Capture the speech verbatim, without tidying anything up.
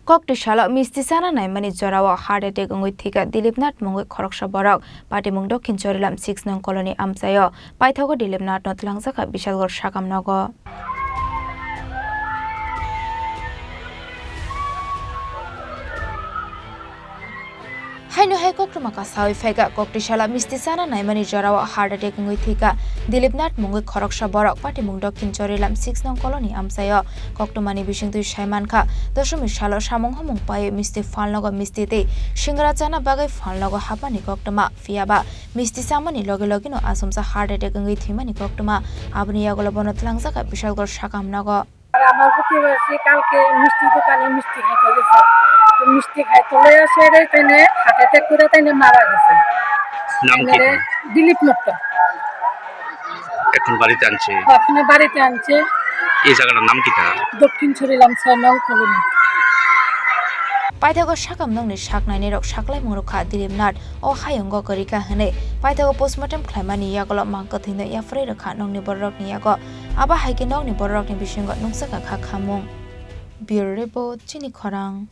Koktwi salo misti chana naimani jorao heart attack wngwi thwikha Dilip Nath mungwi khoroksa borok. Patimung Dokhin Chorilam six nong colony amchaio. Paithago Dilip Nathno twlangjakha Bishalgarh sakam nogo. Haino hai koktwma kasawi phaikha, koktwi sala misti chana naimani jorao heart attack wngwi thwikha Dilip Nath mungwi khoroksa borok. Patimung Dokhin Chorilam six nong colony amchaio. Koktwmani bisingtwi saimankha, doshomik salo samung humung paiwi misti phalnogo misti tei singra chana bagwi phalnogo hapmani koktwma. Phiyaba misti chamani loge logeno achomsa heart attack wngwi thwimani koktwma. Aboni yagulo bono twlangjakha Bishalgarh sakam nogo. আর আমার প্রতিবেশী কালকে মিষ্টি দোকানে মিষ্টি খাইতে গেছে। তো মিষ্টি খাইতে লইয়া সেরে তাইনে হার্ট অ্যাটাক করে তাইনে মারা গেছে। নাম কি তাইনে তার? দিলীপ নট্ট। এখন বাড়িতে আনছে? ওখানে বাড়িতে আনছে। এই জায়গাটার নাম কি তার? দক্ষিণ ছড়িলাম ছয় নং colony. Paithago sakam nokni saknainirok saklaimung rwkha Dilip Nath o hayungo kwrwikha hwnwi. Paithago postmortem khlaimani yagulo mang kwthwino yapharwi rwkha nokni bororokni yago. Abo hai khe nokni bororokni bisingo nukjakha kha khamung. Bureau Report, Chini Khorang.